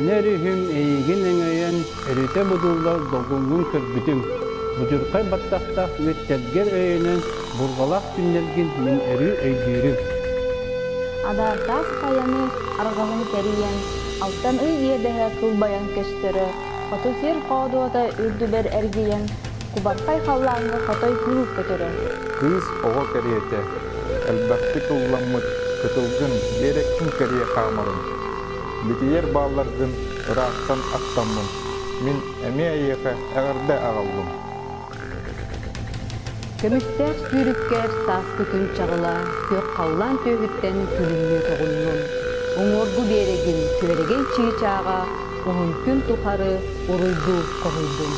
Өлүөнэ өрүһүм эйигин өҥөйөн, өрүтэ будуллар долгуҥҥун көрбүтүм. Будьурхай баттахтаах үөттэргэр өйөнөн, бурҕалаах күннэргин мин өрүү өйдүүрүм. Адаартаах хайаны арҕаһын кэрийэн, алтан ый иэдэһэ кылбайан көстөрө, хоту сир хоодуота үрдүбэр эргийэн, кубархай халлааҥҥа хотой кыыл көтөрө. Кыыс оҕо кэриэтэ, элбэхтик ылламмыт кытылгын биэрэккин кэрийэ хаамарым. Битийэр баалларгын ыраахтан ахтаммын, мин эмиэ эйиэхэ эҕэрдэ аҕаллым. Көмүстээх сүүрүккэр сааскы күн чаҕыла күөх халлаан түөһүттэн күлүмнүү тоҕуннун. Уҥуоргу биэрэгин күөрэгэй чыычааҕа уһун күн тухары уруйдуу хоһуйдун.